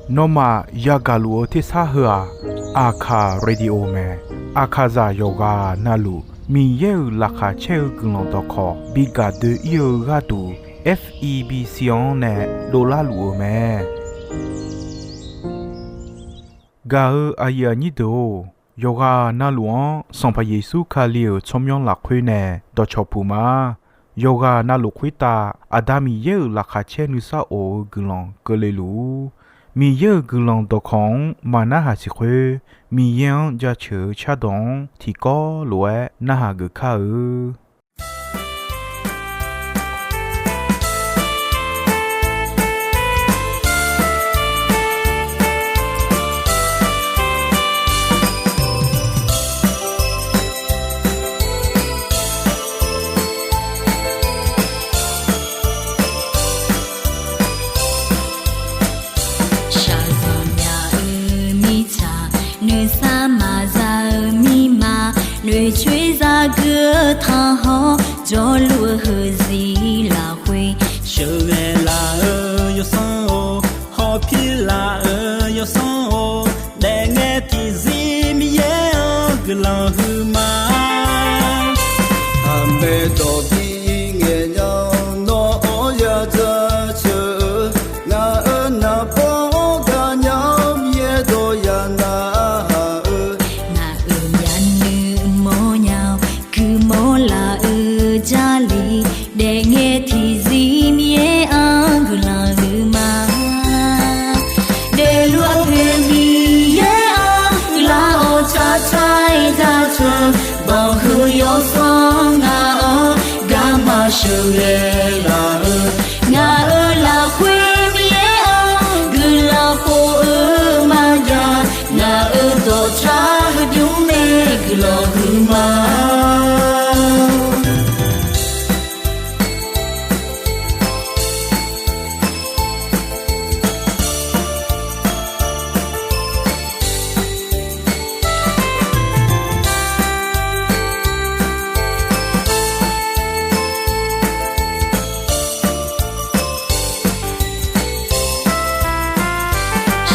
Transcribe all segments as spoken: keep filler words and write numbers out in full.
Nawmaf yagaq luf-eu tersar heu-aq, Aqkaq Radio mae. Aqkaqzaq yawqghaq navluf Miqyaer-euq laqkhaq caer-eu guiqlanq dawqkawq bi gaq doe-ir-eu gharduq, F E B C-anr nae dovlar luf-eu mae. Gaq-eu aqyuif aqnyir deuq-or, yawqghaq navluf-anr Sanqpaq Yeqsur Kali-euq tsawrmyanr lafkhoer nae dawqcawq puq ma. Yawqghaq navluf khoertav Aqda Miqyaer-euq laqkhaq caer nuisar of-eu guiqlanq keuvle luf-ur. Miqyaer-euq guiqlanq dawqkawq-anr maqnarhaq siq khoer, Miqyaer-anr jaceuq-eu cardawq-anr tiqkawv lof-aer narhaq geuf kar-eu. Shaqzanq nya-eu mirtsaq, nuisar maqza-eu mirma, noeqcoer zagui-eu tanqhawr, jawrluf-eu heuzir lafkhoer, sheuqghae laf-eu yawsanr-or, hawpir laf-eu yawsanr-or, daefngae tiqzir Miqyaer-anr guiqlanq huiqma. Aqmaeq dawq bi ngaeq nya-awr nawr-anr ya jaceuq-eu, ngaq-euq naqbawr-anr gaqnya-awr Miqyaer dawq ya narhaq-eu, ngaq-euq myavnuiv mawrnya-awr guiqmawr laf-eu Jarlif, daefngae tiqzir Miqyaer-anr guiqlanq huiqma. Daefluf-eu poeq Miqyaer-anr guiqlanq-awr tsaqtsaq-aer jaceuq, banqhuiq yawsanr ngaq-anr garma sheuqghae laf-eu, ngaq-euq lafkhoer Miqyaer-anr guiqlanq khof-eu maqjav, ngaq-euq dawqtsaq heudymr nae guiqlanq huiqma.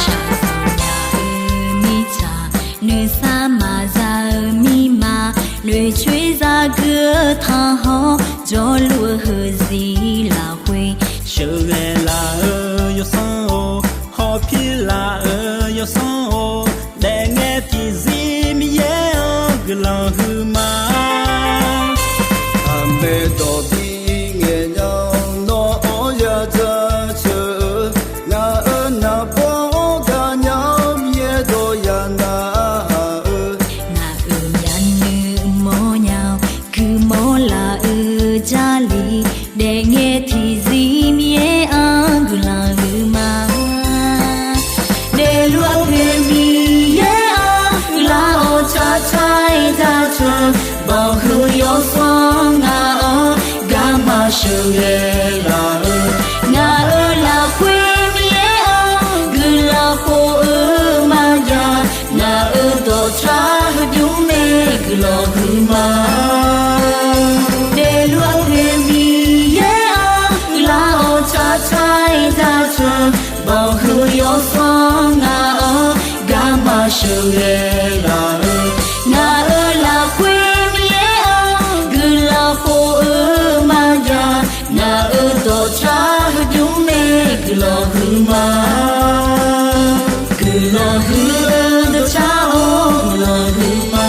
Shaqzanq nya-eu mirtsaq, nuisar maqza-eu mirma, noeqcoer zagui-eu tanqhawr, jawrluf-eu heuzir lafkhoer, sheuqghae laf-eu yawsanr-or, hawpir laf-eu yawsanr-or, daefngae tiqzir Miqyaer-anr guiqlanq huiqma. Aqmaeq dawq bi ngaeq nya-awr nawr-anr ya jaceuq-eu, ngaq-euq naqbawr-anr gaqnya-awr Miqyaer dawq ya narhaq-eu, ngaq-euq myavnuiv mawrnya-awr guiqmawr laf-eu Jarlif, daefngae tiqzir Miqyaer-anr guiqlanq huiqma. Daefluf-eu poeq Miqyaer-anr guiqlanq-awr tsaqtsaq-aer jaceuq, banqhuiq yawsanr ngaq-anr garma sheuqghae laf-eu, ngaq-euq lafkhoer Miqyaer-anr guiqlanq khof-eu maqjav, ngaq-euq dawqtsaq heudymr nae guiqlanq huiqma. Daefluf-eu poeq Miqyaer-anr guiqlanq-awr tsaqtsaq-aer jaceuq, banqhuiq yawsanr ngaq-anr garma sheuqghae laf-eu, ngaq-euq lafkhoer Miqyaer-anr guiqlanq khof-eu maqjav, ngaq-euq dawqtsaq heudymr nae guiqlanq huiqma. Guiqlanq huiq-eu dawqtsaq-or, guiqlanq huiqma.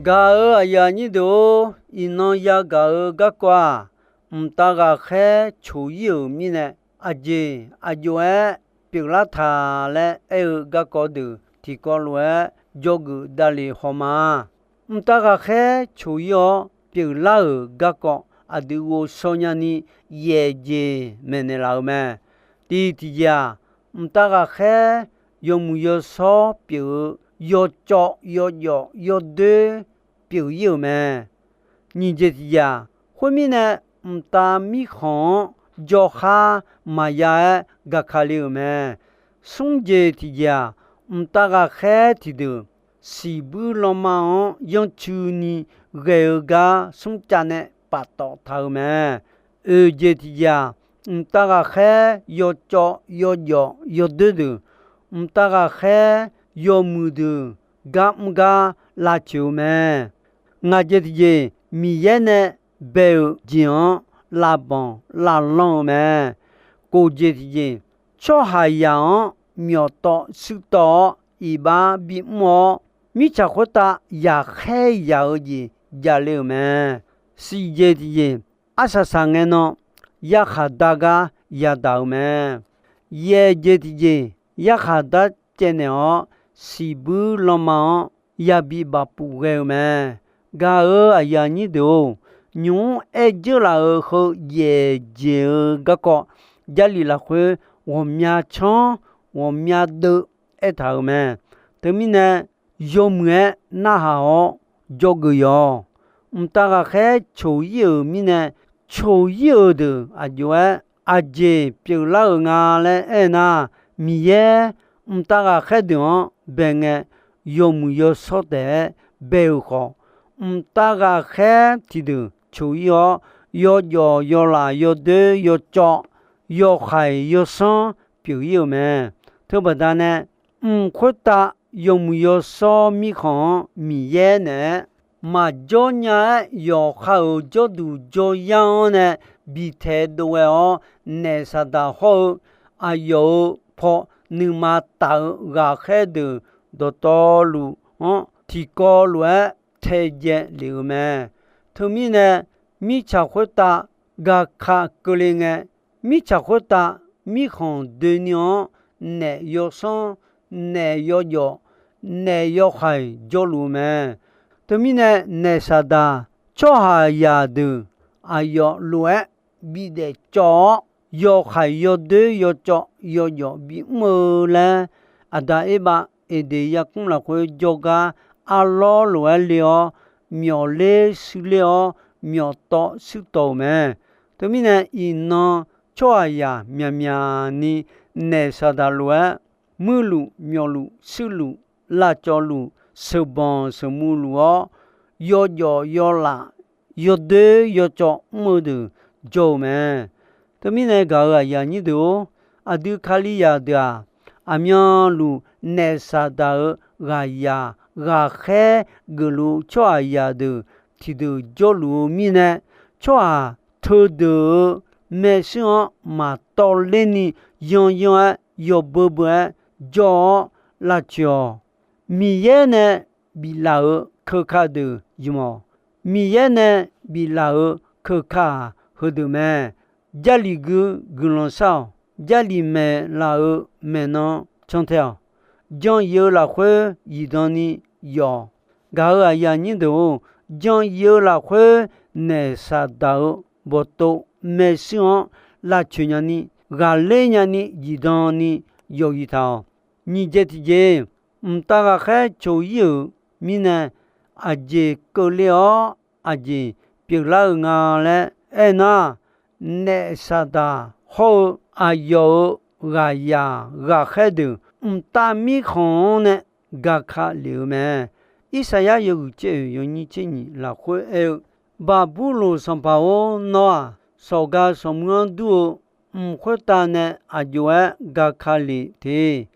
Gaq-euq aqyuif aqnyir deuq-or, iqnan yagaq-eu garkawv-aq, mqtav ghaqkhaer coq-ir-euq mirnae, aqjeq aqjox-aer pyeuflar taq laer aer-eu garkawv deuq tiqkawv lof-aer dzawgeuf davlef haw ma. Mqtav ghaqkhaer coq-ir-awr pyeuflar-euq garkawv aqdui ghovshaw nyani yaef jeq maeqnaeq laf-euq mae. Tiq tiqjeq-aq, mqtav ghaqkhaer yawmuiq yawshawr pyeuf-eu yawcawv yawjawf yawdoer pyeuf-ir-euq mae. Nyiq jeq tiqjeq-aq, khoermirnae, mqtav mirkhanq-anr jawrkhar maqya-aer gaqka le-euq mae. Smr jeq tiqjeq-aq, mqtav ghaqkhaer tiqdeuq siqbuir lanma-anr yanrcuini ghae-eu gar smrcav nae paftawf taq-euq mae. Oeq jeq tiqjeq-aq, mqtav ghaqkhaer yawcawv yawjawf yawdoer deuq, mqtav ghaqkhaer yawmuiq deuq gar mr gar lavcoeq-eu mae. Ngaq jeq tiqjeq, Miqyaer nae bae-euq jeq-anr lavbanq lavlanr-eu mae. Kof jeq tiqjeq, tsawrhaqzaq-anr myawf tawv shuir tawv-awr iqbax bimr-awr, mirtsaq khoertav yaqkhaer yaq-eu jeq javle-euq mae. Siq jeq tiqjeq, arsaq saq ngae nan yarkhaq dar gar yadaq-euq mae. Yaeq jeq tiqjeq, yarkhaq dar caevnaeq-awr siqbuir lanma-anr yabi bafpuf ghae-eu mae. Gaq-euq aqyuif aqnyir deuq-or, nymq-mr aer dzeur laf-euq heu yaeq jeq-eu garkawv, Jarlif lafkhoer ghawqmya canr ghawqmya deuv aertaq-euq mae. Teumirnae, yawmuiq-aer narhaq-awr dzawgeuf yawq. Mqtav ghaqkhaer coq-ir-euq mirnae, coq-ir-euq deuq aqjox-aer aqjeq pyeuflar-euq nga laer aernar, Miqyaer mqtav ghaqkhaer deuq-anr bae ngae, yawmuiq yawshawr taef-aer bae-euq khawf, mqtav ghaqkhaer tiqdeuq coq-ir-awr, yawjawf yawlaf yawdoer yawcawv yawkhaiq yawsanr pyeuf-ir-euq mae. Teubaqda nae, mq khoertav yawmuiq yawshawr mirkhanq-anr Miqyaer naeq-aer maqjawr nya-aer, yawqha-euq jawrduq jawryar-anr nae bi taedov ghae-awr, naef Saqdaq hawr-eu aqyawf-euq paw nuima taf-eu ghaqkhaer deuq dawqtawvluf-anr tiqkawv lof-aer taedzae lef-euq mae. Teumirnae, mirtsaq khoertav gaqka keuvle ngae, mirtsaq khoertav mirkhanq doeni-anr naef yawsanr, naef yawjawf, naef yawkhaiq jawrluf-eu mae. Teumirnae, naef Saqdaq tsawrhaqzaq deuq aqyawf lof-aer bidaef cawv-awr, yawkhaiq yawdoer yawcawv yawjawf bimr-eu laer, Aqda Erbav Eqdeq yarkmr lafkhoer jawrgar arlawr lof-aer le-awr, myawf ler shuir ler-awr myawf tawv shuir tawv-euq mae. Teumirnae, iqnan tsawrhaqzaq myaqmyaq ni naef Saqdaq lof-aer muirluf myawfluf shuirluf lavcawvluf sheuqbanq sheuqmuvluf-awr, yawjawf yawlaf yawdoer yawcawv mr-eu deuq jawr-eu mae. Teumirnae gaq-euq aqyuif aqnyir deuq-or, aqdui Kalizaq deuq-aq, aqmyanluf naef Saqdaq-euq ghaqzaq ghaqkhaer geufluf tsawrhaqzaq deuq tiqdeuq jawrluf-eu mirnae, tsawrhaq teudeuq-euq maershuir-anr maqtawvler ni yanyan-aer yawbeu beu-aer jawr-awr lavcoeq-awq. Miqyaer nae biflaf-euq keuka deuq ymq-awq. Miqyaer nae biflaf-euq keuka-aq heudeuq mae. Jarlif gui guiqlanq shar-awq. Jarlif maeqlaf-euq maeqnan cantae-awq. Jan-ir-eu lafkhoer zifdan ni yawf-awq. Gaq-euq aqyuif aqnyir deuq-or, jan-ir-eu lafkhoer naef Saqdaq-euq bawqtov maershuir-anr lavcoeq nyani, ghaqler nyani zifdan ni yawf-ir taq-awq. Nyiq jeq tiqjeq, mqtav ghaqkhaer coq-ir-euq mirnae, aqjeq keuvle-awr aqjeq pyeuflar-euq nga laer aernar, naef Saqdaq hawr-eu aqyawf-euq ghaqzaq ghaqkhaer deuq mqtav mirkhanq-anr nae gaka lef-eu mae. Irsaqyar yawhuiq tser oeq yawnyir tser nyiq lafkhoer aer-eu, Baqburloq sanqpaq-or, nawr-aq, sawqga sawqmuir-anr dur-eu mq khoertav nae aqjox-aer gaka lef te.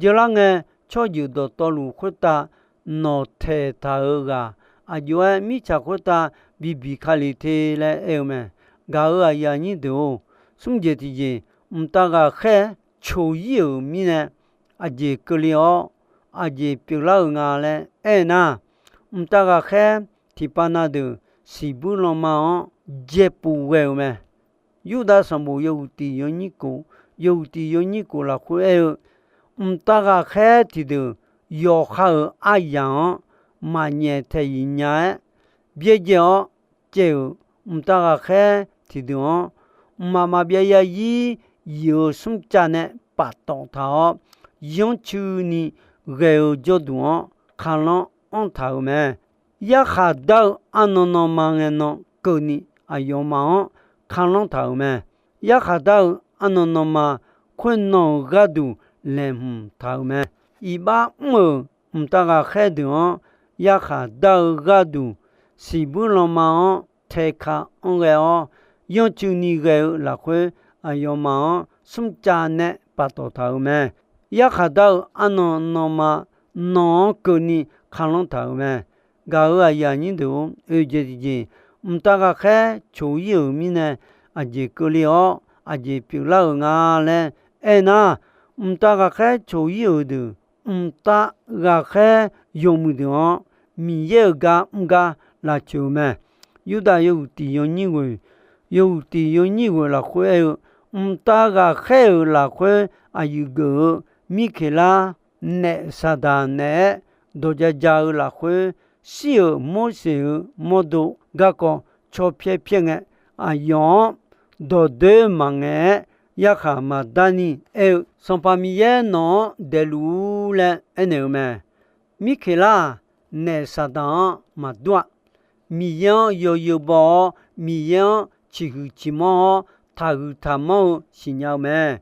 Jeurlar ngae, tsawrjeuq dawqtawvluf khoertav nawqtaeq taq-euq ghaq, aqjox-aer mirtsaq khoertav bibiq ka lef te laer aer-eu mae. Gaq-euq aqyuif aqnyir deuq-or, smr jeq tiqjeq, mqtav ghaqkhaer coq-ir-euq mirnae, aqjeq keuvle-awr aqjeq pyeuflar-euq nga laer aernar, mqtav ghaqkhaer tiqpav na deuq siqbuir lanma-anr jaepuf ghae-euq mae. Yurdav sanqbof yawhuiq tiq yawnyir kof, yawhuiq tiq yawnyir kof lafkhoer aer-eu, mqtav ghaqkhaer tiqdeuq yawqha-euq aryaq-anr maqnyaef taeq-iq nya-aer byaerdzae-awr caev-euq mqtav ghaqkhaer tiqdeuq-anr, mqmaq maqbyav yarzir yif-eu smrcav nae paftawf taq-awr, yanrcuini ghae-eu jawrduq-anr kharlanr anr taq-euq mae. Yarkhaq dar-eu arnan nanma ngae nan keuvni aqyawfmaf-anr kharlanr taq-euq mae. Yarkhaq dar-eu arnan nanma khoernan-euq gharduq laeqhmq taq-euq mae. Iqbax mr-euq mqtav ghaqkhaer deuq-anr yarkhaq dar-eu gharduq, siqbuir lanma-anr taeka anr ghae-awr, yanrcuini ghae-eu lafkhoer aqyawfmaf-anr smrcav nae paftawf taq-euq mae. Yarkhaq dar-eu arnan nanma nan-anr keuvni kharlanr taq-euq mae. Gaq-euq aqyuif aqnyir deuq-or, oeqjeq tiqjeq mqtav ghaqkhaer coq-ir-euq mirnae, aqjeq keuvle-awr aqjeq pyeuflar-euq nga laer aernar, mqtav ghaqkhaer coq-ir-euq deuq, mqtav ghaqkhaer yawmuiq deuq-anr Miqyaer-euq gar mr gar lavcoeq-eu mae. Yurdav yawhuiq tiq yawnyir ghoeq, yawhuiq tiq yawnyir ghoeq lafkhoer aer-eu, mqtav ghaqkhaer-euq lafkhoer aqyuif geuf-eu Mirkeqlar naef Saqdaq naeq-aer dawq jav jav-eu lafkhoer, shir-euq Morseq-euq mawrdo garkawv cawpyaer pyaer ngae, aqyawf-anr dawqdoer maqngaeq-aer yarkhaq maqdar ni aer-eu, Sanqpaq Miqyaer nawq-anr daefluf-ur laer aernaeq-eu mae. Mirkeqlar-aq, naef Saqdaq-anr maqdur-a. Miqyaer-anr yawzeu baw-awr, Miqyaer-anr ciqhuiq ciqmanr-awr, taqhuiq taqmanr-eu siqnya-eu mae.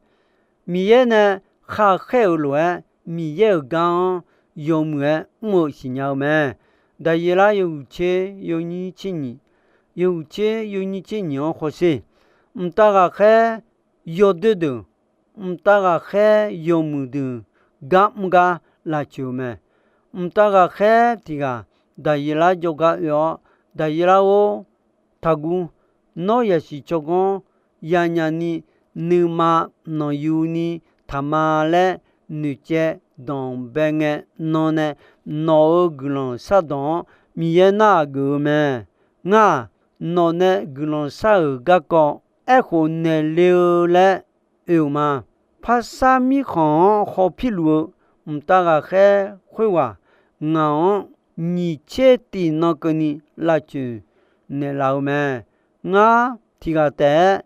Miqyaer nae khar khaer-euq lof-aer, Miqyaer-euq gar-anr yawmuiq-aer mr-eu siqnya-eu mae. Daqyeqlar yawhuiq tser yawnyir tser nyiq, yawhuiq tser yawnyir tser nyiq-anr hawsher. Mqtav ghaqkhaer yawdoer deuq, mqtav ghaqkhaer yawmuiq deuq gar mr gar lavcoeq-eu mae. Mqtav ghaqkhaer tiq ghaq Daqyeqlar jawrgar oe-awr, Daqyeqlar-or, taqguv. Nawr yasiq tsawrganr yanya ni, nuima nanqyu ni taq ma laer noeqcaev danqbae ngae, nan nae nawq-euq guiqlanq shardawq-anr Miqyaer narhaq geuf-eu mae. Ngar-aq, nawq nae guiqlanq shar-euq garkawv aerkhof naeq le-eu laer oe-euq ma. Parsar mirkhanq-anr hawpirluf-eu mqtav ghaqkhaer khoerghaq ngaq-anr nyiq tser tiq nan keuvni lavcoeq naeqlaf-eu mae. Ngar tiq ghaq taef-aer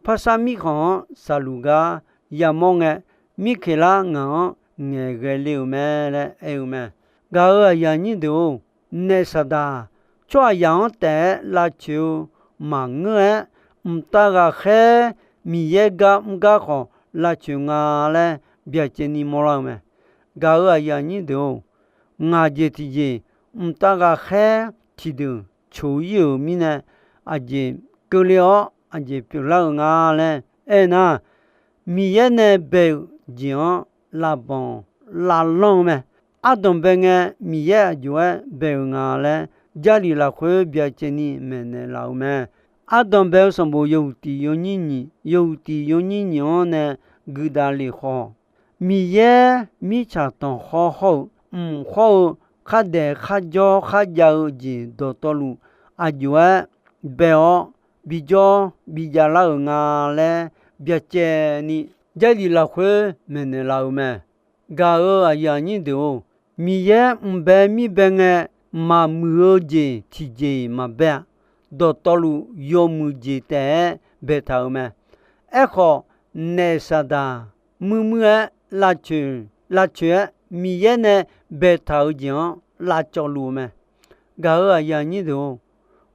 parsar mirkhanq-anr saqluf gar yamawr ngae, Mirkeqlar ngaq-anr ngaeqghae le-euq mae laer aer-eu mae. Gaq-euq aqyuif aqnyir deuq-or, naef Saqdaq tsawrhaqzaq-anr taef-aer lavcoeq-eu maqngeur-aer, mqtav ghaqkhaer Miqyaer gar mr gar khawf lavcoeq nga laer byacaevni mawrlar-eu mae. Gaq-euq aqyuif aqnyir deuq-or, ngaq jeq tiqjeq mqtav ghaqkhaer tiqdeuq coq-ir-euq mirnae, aqjeq keuvle-awr aqjeq pyeuflar-euq nga laer aernar, Miqyaer nae bae-euq jeq-anr lavbanq lavlanr-eu mae. Ardanq bae ngae Miqyaer aqjox-aer bae-euq nga laer Jarlif lafkhoer byacaevni maeqnaeq laf-eu mae. Ardanq bae-eu sanqbof yawhuiq tiq yawnyir nyiq, yawhuiq tiq yawnyir nyiq-anr nae guiqdavlef khawf, Miqyaer mirtsaq tanqkhawr hawr-eu, mq hawr-eu khardaef kharjawr kharjav-eu jeq dawqtawvluf aqjox-aer bae-awr bijawr bijavlar-euq nga laer byacaevni Jarlif lafkhoer maeqnaeq laf-eu mae. Gaq-euq aqyuif aqnyir deuq-or, Miqyaer mqbae mirbae ngae maqmuiq-eu jeq tiqjeq-iq maqbae-a. Dawqtawvluf yawmuiq jeq taef-aer baetaq-euq mae. Aerkhawf, naef Saqdaq muir muir-aer lavcoeq lavcoeq-aer Miqyaer nae baetaq-eu jeq-anr lavcawv luf-eu mae. Gaq-euq aqyuif aqnyir deuq-or,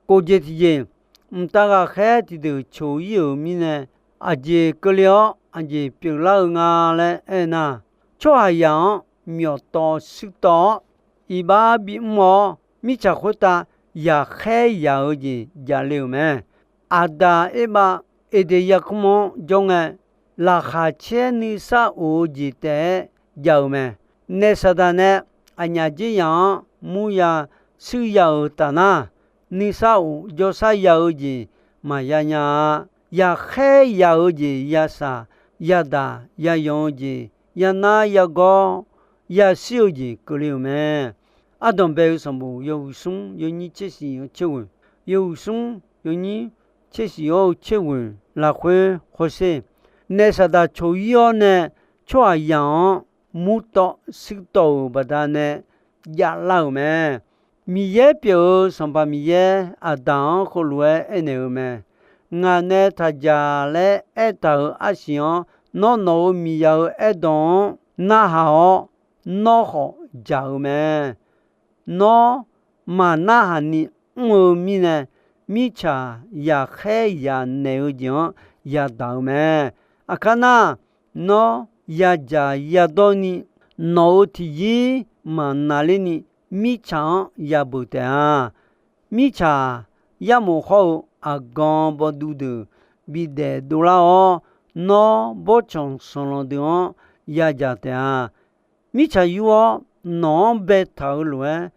kof jeq tiqjeq mqtav ghaqkhaer tiqdeuq coq-ir-euq mirnae, aqjeq keuvle-awr aqjeq pyeuflar-eu nga laer aernar, tsawrhaqzaq-anr myawftawv shuirtawv-awr, iqbax bimr-awr, mirtsaq khoertav yaqkhaer yaq-eu jeq javle-euq mae. Aqdaq Erbav Eqdeq yarkmr-anr jawr ngae, laqkhaq caer nuisar of-eu jeq taef-aer jav-eu mae. Naef Saqdaq nae aqnyaf dzer yaq-anr murya shuir ya-euq taf nar, nuisar of jawrshar ya-eu jeq maqya nya-a. Yaqkhaer yaq-eu jeq yasaq yadaq yayanq-eu jeq yanar yagawr yashir-eu jeq keuvle-euq mae. Ardanq bae-eu sanqbof yawhuiq smr yawnyir tser shiq-anr tser ghoeq, yawhuiq smr yawnyir tser shiq-awr-eu tser ghoeq lafkhoer hawsher. Naef Saqdaq coq-ir-awr nae tsawrhaqzaq-anr murtawv shuirtawv-euq baqdanae javlar-euq mae. Miqyaer pyeuf-eu Sanqpaq Miqyaer Aqdaq-anr heulof-aer aernaeq-eu mae. Ngaq nae taqjaq laer aertaq-euq arsiq-anr, nawr nawq-euq miqzaq-euq aerdawq-anr narhaq-awr, nawr khawf jaq-eu mae. Nawr maqnarhaq ni mr-eu mirnae, mirtsaq yaqkhaer yanaeq-eu jeq-anr yadaq-eu mae. Aqkar nar, nawr yadzaq yadawr ni, nawq-euq tiqyir maqnaqler ni, mirtsaq-anr yabeuq taef-a. Mirtsaq yarmof hawr-eu aqgan bawduv deuq bidaef dovlar-awr, nawr bawrtsanq sanqlanq deuq-anr yadzaq taef-a. Mirtsaq yur-awr nawq-anr baetaq-euq lof-aer,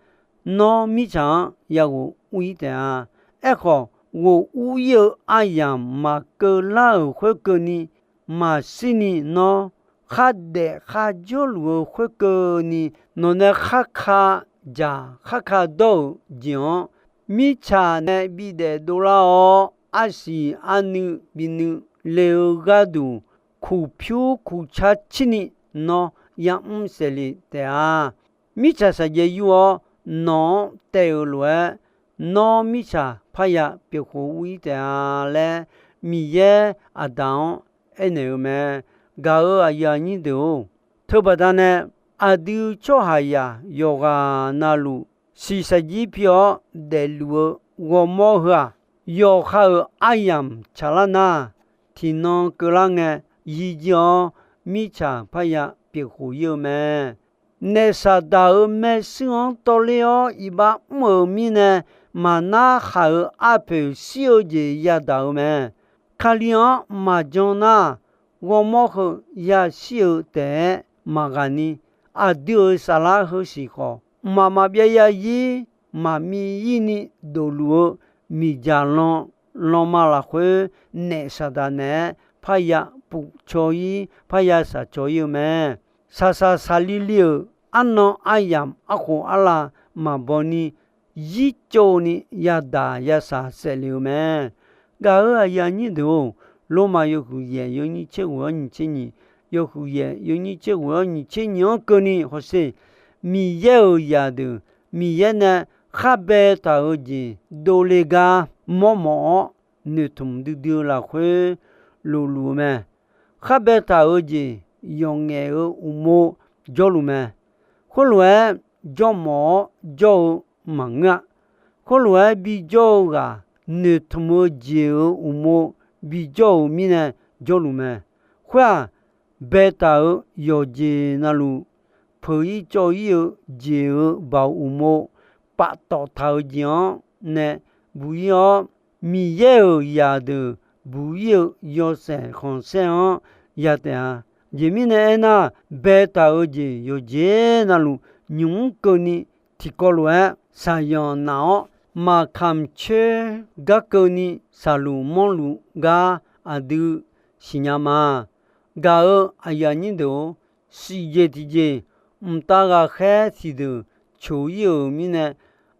nawr mirtsaq-anr yaghof ur-ir taef-a. Aerkhawf, ghof ur-ir-eu aryamq maqkeuv lar-euq khoerkeuvni, maqshir ni nawr khardaef kharjawrluf-eu khoerkeuvni, nawq nae kharka dzaq kharka dawr-euq jeq-anr, mirtsaq nae bidaef dovlar-awr, arsiq arnuiv binuiv le-eu gharduq, kuqpyur kuqcar cir ni nawr yamr saef le taef-a. Mirtsaq shaqjaev yur-awr nawq-anr taev-euq lof-aer, nawr mirtsaq parya pyeuf khof ur-ir taef-a laer, Miqyaer Aqdaq-anr aernaeq-eu mae. Gaq-euq aqyuif aqnyir deuq-or, teubaqda nae aqdui tsawrhaqzaq yawqghaq navluf shiqshaq jir pi-awr daefluf-eu ghawrmawr heu-aq, yawqha-euq aryamq tsaqlar nar, tiqnan keuvlar ngae yir jir-awr, mirtsaq parya pyeuf khof ir-eu mae. Naef Saqdaq-euq maershuir-anr tawvler-awr iqbax mr-euq mirnae, maqnar khaq-euq arpoeq shir-eu jeq yadaq-eu mae. Kali-anr maqjan nar, ghawrmawr heu yashir-eu taef-aer maqghaq ni, aqdui-euq saflar heu siq khawf, mqmaq maqbyav yarzir maqmiv ir ni dofluf-eu miqdzaq lan lanma lafkhoer, Naef Saqdaq naeq-aer parya pufcaw ir, parya shaqcaw ir-eu mae. Saqsaq saqli li-euq arnan aryamq arkhof arlav maqbaw ni, yir tsov ni yadaq yashaq saef le-eu mae. Gaq-euq aqyuif aqnyir deuq-or, Lormav yawhuiq yaef yawnyir tser ghoeq-awr nyiq tser nyiq, yawhuiq yaef yawnyir tser ghoeq-awr nyiq tser nyiq-anr keuvni hawsher. Miqyaer-euq zaqdeuq, Miqyaer nae khar baetaq-euq jeq dovle gar mawrmawf-awr, noeqtmq duidui-eu lafkhoer lofluf-eu mae. Khar baetaq-euq jeq yawqngaef-euq uqmov jawrluf mae. Khoerlof-aer jawrmawf-awr jawr-eu maqngeur-a. Khoerlof-aer bijawr-eu ghaq noeqtmq-eu jeq-euq uqmov bijawr-euq mirnae jawrluf mae. Khoer-aq, baetaq-euq yawqjeq navluf, peuq-ir cawv-ir-eu jeq-euq baoq uqmov paftawf taq-euq jeq-anr nae buq-ir-awr, Miqyaer-euq zaqdeuq buq-ir-eu yawshaef khanqsaer-anr ya taef-a. Aqjeq mirnae aernar, baetaq-euq jeq yawqjeq navluf nymq mr keuvni, tiqkawv lof-aer shaqyanq naf-awr, maqkamq coer gar keuvni shaqluf manrluf gar aqdui siqnya ma. Gaq-euq aqyuif aqnyir deuq-or, siqjeq tiqjeq mqtav ghaqkhaer tiqdeuq coq-ir-euq mirnae,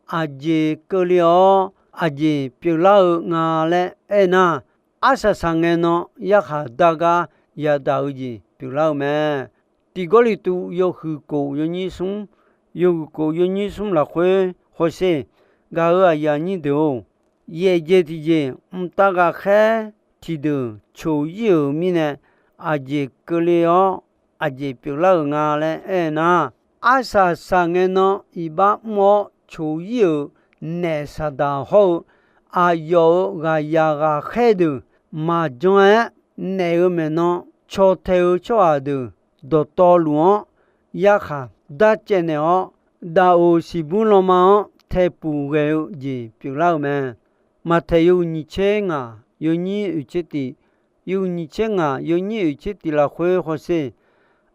aqjeq keuvle-awr aqjeq pyeuflar-eu nga laer aernar, arsaq saqngae nan yarkhaq dar gar yadaq-eu jeq pyeuflar-eu mae. Tiq Gawrliqtu yawhuiq kof yawnyir smr, yawhuiq kof yawnyir smr lafkhoer hawsher. Gaq-euq aqyuif aqnyir deuq-or, yaefjeq tiqjeq mqtav ghaqkhaer tiqdeuq coq-ir-euq mirnae, aqjeq keuvle-awr aqjeq pyeuflar-euq nga laer aernar, arsaq saqngae nan iqbax mr-awr coq-ir-euq Naef Saqdaq hawr-eu aqyawf-euq ghaqyaq ghaqkhaer deuq maqjan-aer, naef-euq maeqnan caw tae-eu tsawrhaq deuq dawqtawvluf-anr yarkhaq darcaev naeq-awr, daqoq siqbur lanma-anr taepuq ghae-eu jeq pyeuflar-euq mae. Maqtaeq yawhuiq nyiq tser ngaq yawnyir oeq tser tiq, yawhuiq nyiq tser ngaq yawnyir oeq tser tiq lafkhoer hawsher.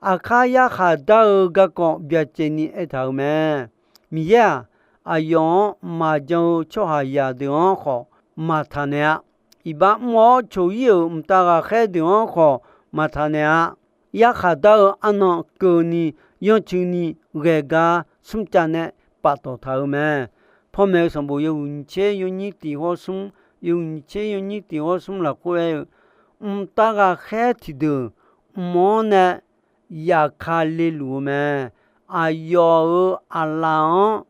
Aqkar yarkhaq dar-eu garkawv byacaevni aertaq-euq mae. Miqyaer-aq, aqyawf-anr maqjan-eu tsawrhaqzaq deuq-anr khawf maqtaq naeq-a. Iqbax mr-awr coq-ir-euq mqtav ghaqkhaer deuq-anr khawf maqtaq naeq-a. Yarkhaq dar-eu arnan keuvni, yanrcuini ghae gar smrcav nae paftawf taq-euq mae. Panmaeq-eu sanqbof yawhuiq nyiq tser yawnyir tiq hawr smr, yawhuiq nyiq tser yawnyir tiq hawr smr lafkhoer aer-eu, mqtav ghaqkhaer tiqdeuq mq-anr nae yaqka le luf-eu mae. Aqyawf-euq aqlaf-anr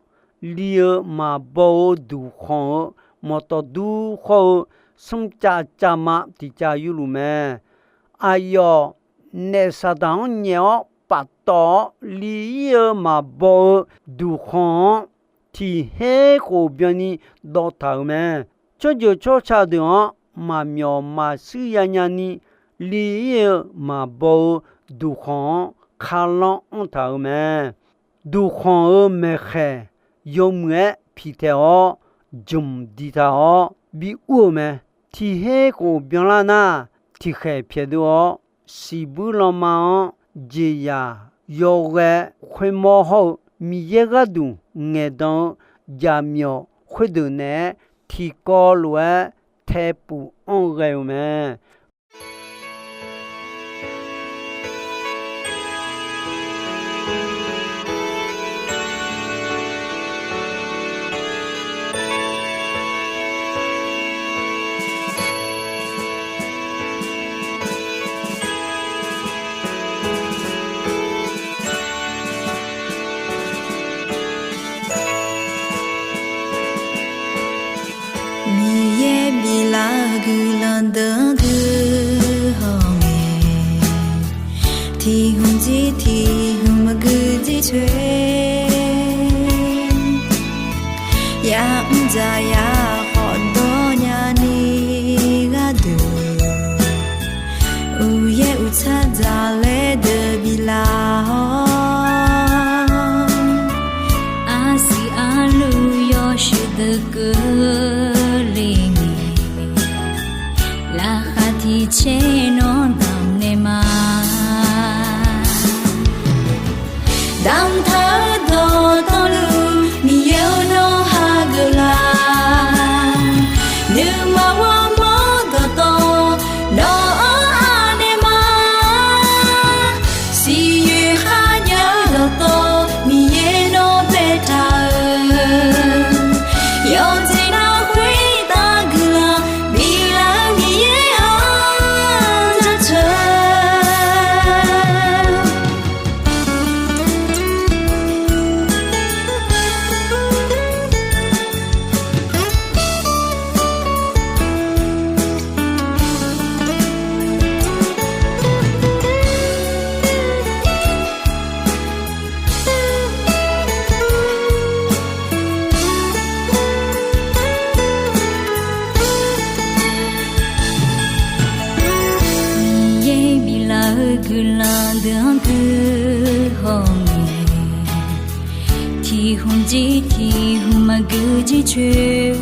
li-eu maqbaw-eu duqkhanq-eu mawqtawf dur hawr-eu smrcav cavma tiqcav yurluf mae. Aqyawf naef Saqdaq-anr nyaef-awr paftawf-awr li ir-eu maqbaw-eu duqkhanq-anr tiq her khof byanni dawv taq-euq mae. Tsawrjeuq tsawrca deuq-anr maqmyawf maqshuir yanya ni li ir-eu maqbaw-eu duqkhanq-anr kharlanr anr taq-euq mae. Duqkhanq-euq maeqkhaeq yawmuiq-aer piqtaeq-awr, jmq diqtaq-awr bi ur-euq mae. Tiq her khof byanlar nar, tiqkhaeq pyaeqdov-awr, siqbuir lanma-anr jeqzaq yawghae khoermawr hawr-eu Miqyaer gharduq ngaeqdan-eu jaqmyawf khoerdeuq naeq-aer tiqkawv lof-aer taepuf anr ghae-eu mae. Miqyaer biflaf-eu guiqlanq deuq-anr guihaw ngae, tiq hmq jir tiq hmq maqgui jir coer, ya'mr dzaq ya khawf dawr nyani gharduq, uqyaer uqtsar dzaqlaer deuq biflaf-awr, arsiq arluv yawshuif deuq keuvle ngae, laqkhaq tiq tser nawr damq naeq ma. Damqtaq-eu dawqtawvluf Miqyaer-or nawr hageuf laf, nuima ghawrmawr dawqtawv nawq-anr anaeq ma. Siqyoeq kharjav-eu dawqtawv Miqyaer nawr baetaq-euq, yawqjeq nar khoertav guiqlanq biflaf-eu Miqyaer-anr jaceuq. Miqyaer biflaf-eu guiqlanq deuq-anr guihaw ngae, tiq hmq jir tiq hmq maqgui jir coer,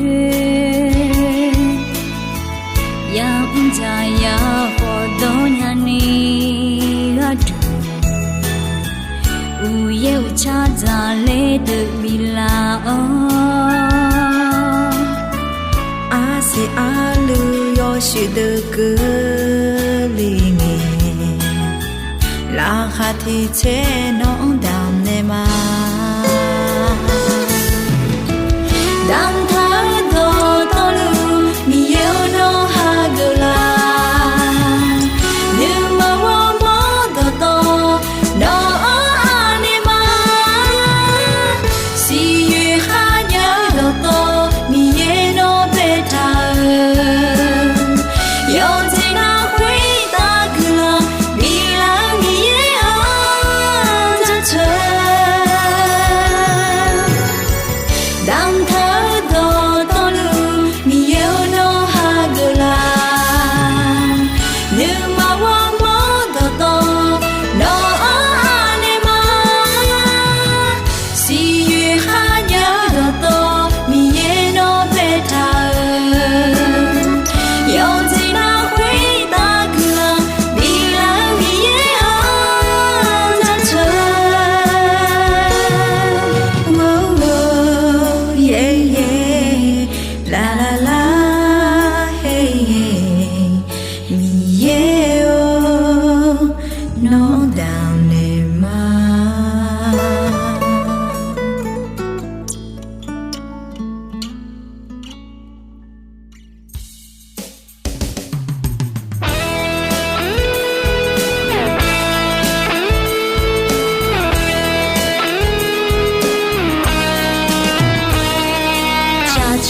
ya'mr dzaq ya khawf dawr nyani gharduq, uqyaer uqtsar dzaqlaer deuq biflaf-awr, arsiq arluv yawshuif deuq keuvle ngae, laqkhaq tiq tser nawq-anr damq naeq ma. Damqtaq-eu dawqtawvluf Miqyaer-or nawr hageuf laf, nuima ghawrmawr dawqtawv nawq-anr anaeq ma. Siqyoeq kharjav-eu dawqtawv Miqyaer nawr baetaq-euq, yawqjeq nar khoertav guiqlanq biflaf-eu Miqyaer-anr jaceuq.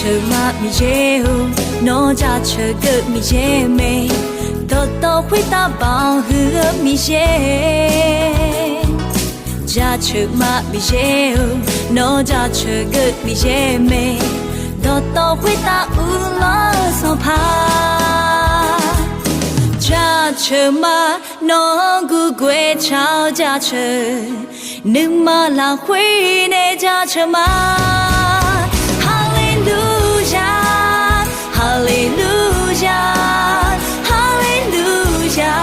Jaceuq ma Miqyaer-or, nawr jaceuq geuv Miqyaer mae. Dawqtawv khoertav banq huiq-eu Miqyaer. Jaceuq ma Miqyaer-or, nawr jaceuq geuv Miqyaer mae. Dawqtawv khoertav uvlanr-eu Sanqpaq. Jaceuq ma, nawq-anr gurguaev tsaq-awr jaceuq. Nuima lafkhoer nae jaceuq ma. Haleluya, haleluya, haleluya.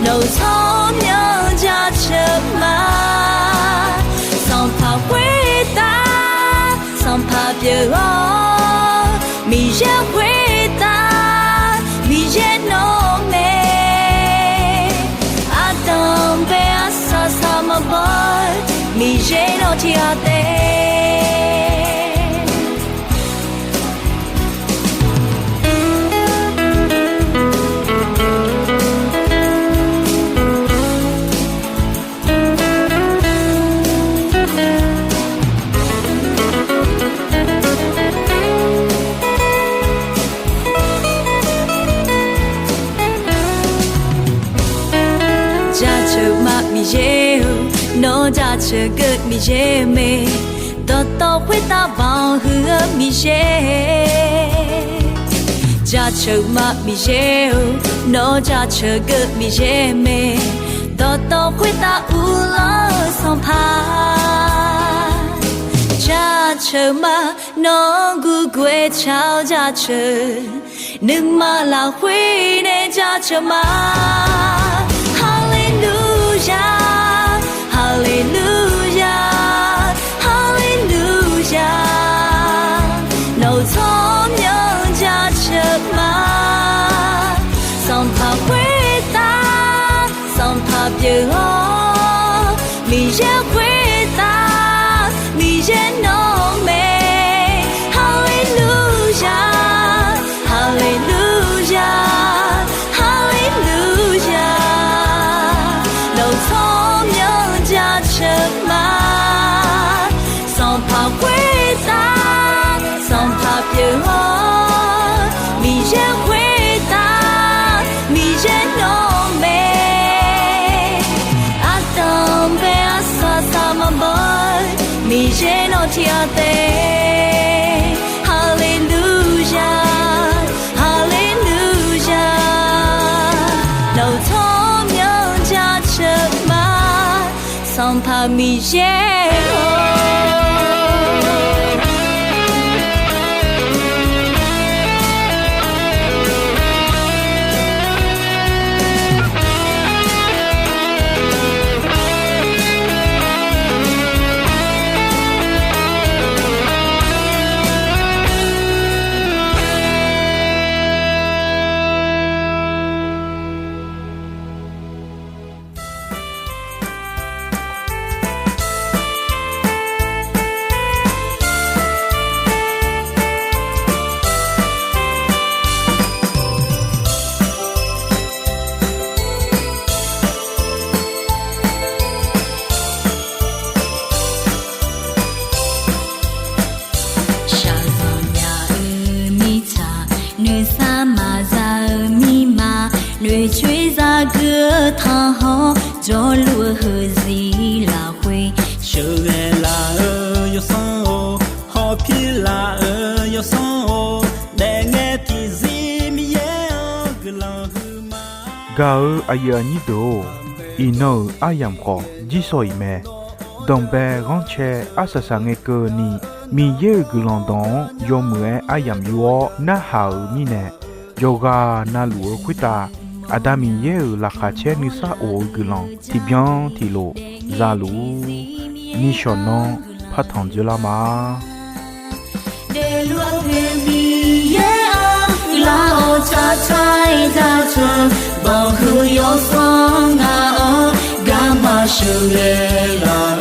Nawq-euq tsawrmyanr jaceuq ma. Sanqpaq khoertav, Sanqpaq pyeuf-awr, Miqyaer khoertav, Miqyaer nawr mae. Ardanq bae arsaq saq maqbaw-eu, Miqyaer nawr tiqghaq taef. Jaceuq ma Miqyaer-or, nawr jaceuq geuv Miqyaer mae. Dawqtawv khoertav banq huiq-eu Miqyaer. Jaceuq ma Miqyaer-or, nawr jaceuq geuv Miqyaer mae. Dawqtawv khoertav uvlanr-eu Sanqpaq. Jaceuq ma, nawq-anr gurguaev tsaq-awr jaceuq. Nuima lafkhoer nae jaceuq ma. Haleluya, haleluya, haleluya. Nawq-euq tsawrmyanr jaceuq ma. Sanqpaq khoertav, Sanqpaq pyeuf-awr, Miqyaer khoertav, Miqyaer nawr mae. Haleluya, haleluya, haleluya. Nawq-euq tsawrmyanr jaceuq ma. Sanqpaq khoertav, Sanqpaq pyeuf-awr, Miqyaer khoertav, Miqyaer nawr mae. Ardanq bae arsaq saq maqbaw-eu, Miqyaer nawr tiqghaq taef. Haleluya, haleluya. Nawq-euq tsawrmyanr jaceuq ma. Sanqpaq Miqyaer-or. Shaqzanq nya-eu mirtsaq, nuisar maqza-eu mirma, noeqcoer zagui-eu tanqhawr, jawrluf-eu heuzir lafkhoer, sheuqghae laf-eu yawsanr-or, hawpir laf-eu yawsanr-or, daefngae tiqzir Miqyaer-anr guiqlanq huiqma. Gaq-eu aqyuif aqnyir deuq-or, iqnan-euq aryamq khawf jirsawq iq mae. Danqbae ghanrcae arsaq saq ngae keuvni, Miqyaer-euq guiqlanq dawq-anr yawmuiq-aer aryamq yur-awr narhaq-euq mirnae, yawqghaq navluf-eu khoertav, Aqda Miqyaer-euq laqkhaq caer nuisar of-eu guiqlanq tiqbyan tiqlof zaluf-ur. Nishawq nanr partanq dzeurlar ma. Daefluf-eu Miqyaer-anr guiqlanq-awr tsaqtsaq-aer jaceuq, banqhuiq yawsanr ngaq-anr garma sheuqghae laf